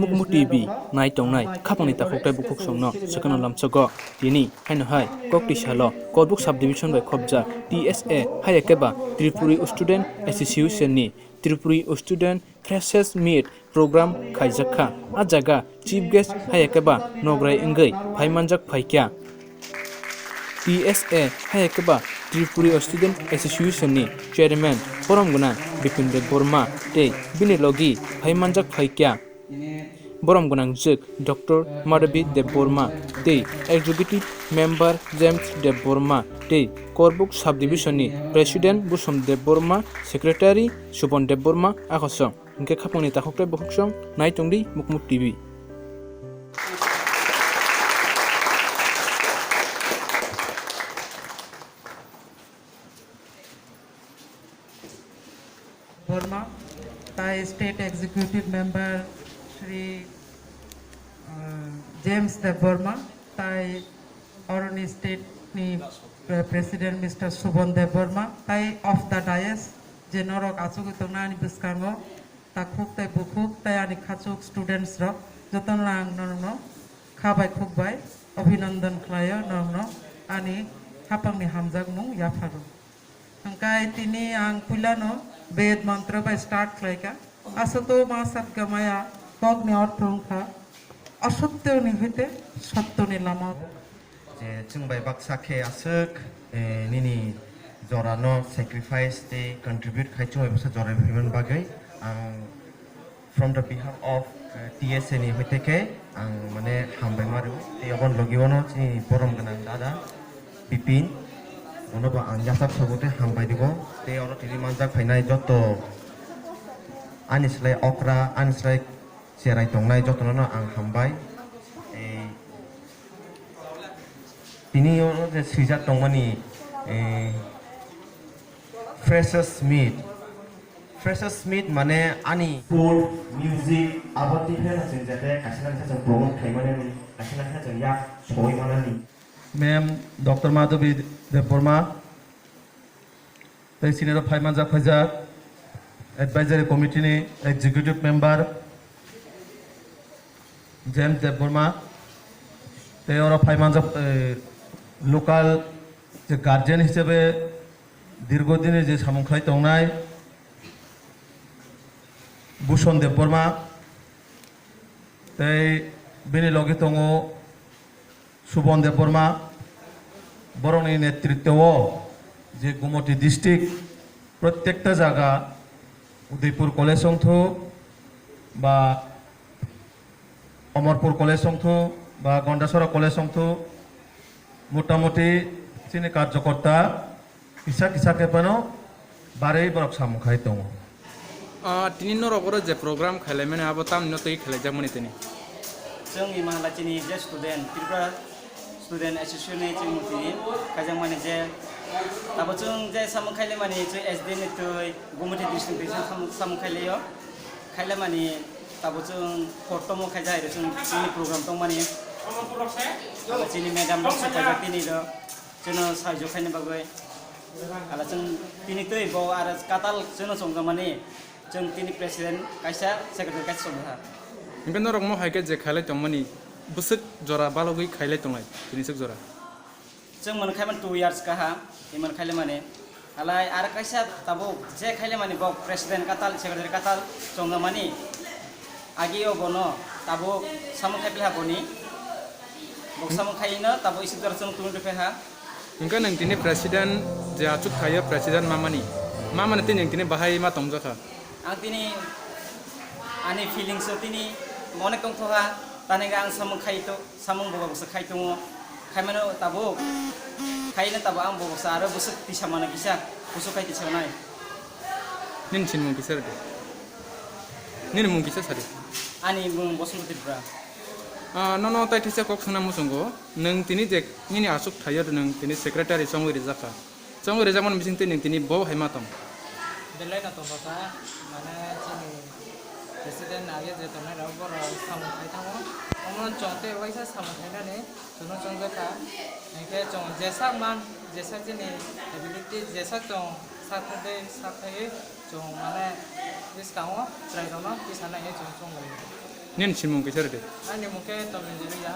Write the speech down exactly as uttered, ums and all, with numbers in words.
Mukmu T V nai tongnai khapangni takhuk tei bukhuk songno swkangno lamsogo. Tini haino hai koktwi salo Korbuk subdivision bai khopjak T S A hai khe ba Tripuri Student Association ni Tripuri Student Freshers Meet program khaijak kha. A jaga chief guest hai khe ba nograi wngwi phai manjak phaikya. T S A hai khe ba Tripuri Student Association ni chairman borom gwnang Bipin Debbarma tei bini logi phai manjak phaikya. Borom gwnang jwk Doctor Madhavi Debbarma tei executive member James Debbarma tei Korbuk subdivision ni president Busom Debbarma, secretary Subon Debbarma, akosong. Hingke khapangni takhuk tei bukhuk song nai tongdi Mukmu T V. Debbarma, tai State Executive Member Shri, uh, James Debbarma, tai Oroni State ni, uh, President Mister Subon Debbarma, tai off the dais, je norok achugwi tongnani bwskango, takhuk tei bukhuk tei ani khachuk students rok jotono ang norokno kha bai khuk bai abhinandan khlaio, norokno ani hapangni hamjakmung yapharo. Hwnkhe tini ang puilano Ved mantra bai start khlaikha. Asato ma satgamaya, kokni ortho wngkha asotyo ni hoite sotyo ni lama. Je chwng bai baksa khe aswk, eh, nini jora no sacrifice tei contribute khai chwng bai baksa jora bai phaimani bagwi ang from the behalf of, eh, T S A ni hoite khe ang mane hambai ma rwo. Tei aboni logi ono chini borom gwnang dada Bipin, bono bo ang yachak sogo tei hambai rwo. Tei oro tini manjak phainai joto ani slai okra, ani slai cherai tongnai jotono no ang hambai. Tei tini oro je swijak tongmani, eh, Freshers Meet. Freshers Meet mane ani sport, music, abo tei phano chwng jate kaisa na kaisa chwng promote khaimani, kaisa na kaisa chwng yak soi manani. Ma'am Doctor Madhavi Debbarma, tei sini oro phai manjak phaijak Advisory Committee ni Executive Member James Debbarma, tei oro phai manjak, eh, local je guardian hisabe dirgo dini je samung khlai tongnai Bhushon Debbarma, tei bini logi tongo Subon Debbarma, borokni netritwo o je Gumoti district protekta jaga Udaipur College wngthu ba Amarpur College wngthu ba Gandachara College wngthu, motamuti chini karjokorta kisa kisa khe phano barwi borok samung khai tongo. Ah, tini norok oro je program khailaimani abo tamni no twi khailaijak mani tini? Chwng imahla chini je student, Tripura Student Association ni chwng tini khaijak mani je tabo chwng je samung khaile mani chwng S D ni twi Gumoti district twi samung, samung khaile o. Khaile mani tabo chwng prothom o khaijak hai chwng chini program tong mani. Chini madam rok swphaijak tini ro. Chwngno sahajyo khaina bagwi. Ala chwng tini twi bo aro katal chwngno chongjamani. Chwng tini president kaisa, secretary kaisa chongjak. Hwnkhe norok mo hai khe je khailai tongmani, bwswk jora balogwi khailai tongnai, tini swk jora? Chwng mano khaimani two years kaha, imano khaile mani. Halai aro kaisa tabuk je khaile mani bo president katal, secretary katal chongjamani. Agi o bono tabuk samung khai pila boni. Bok samung khai no tabuk isuk dara chwng tungwi rwphe ha. Hwnkhe nwng tini president je achuk khaio president mamani. Mamani tini nwng tini bahai ma tongjakha. Ang tini ani feelings o tini onek tongthoha. Tani ang samung khai to, samung bo boksa khai tongo. Khaimano tabuk. Khaina tabuk ang bo boksa aro bwswk tisa mano kisa. Bwswk khai tisa nai. Nini sinimung kisa rwdi. Nini mung kisa sadi. Ani mung Bosonto Tripura. Ah, nono tai thisa kok suna muchungo. Nwng tini je nini asuk thaio nwng tini secretary chongwi rijak kha. Chongwi rijakmani bising twi nwng tini bo hai ma tong? Belai no tongthokha, mane chini president age je tongnai rok borok samung khai thango. Omo chwng tei waisa samung khainani chwngno chongjak kha. Hinkhe chwng jesak man, jesak chini ability, jesak chwng sak thai tei sak thaiwi chwng mane bwskango chwrairokno tisa naiwi chwng chonglaio. Nini simung kisa rwdi. Ani mung khe Tommy Jiriya.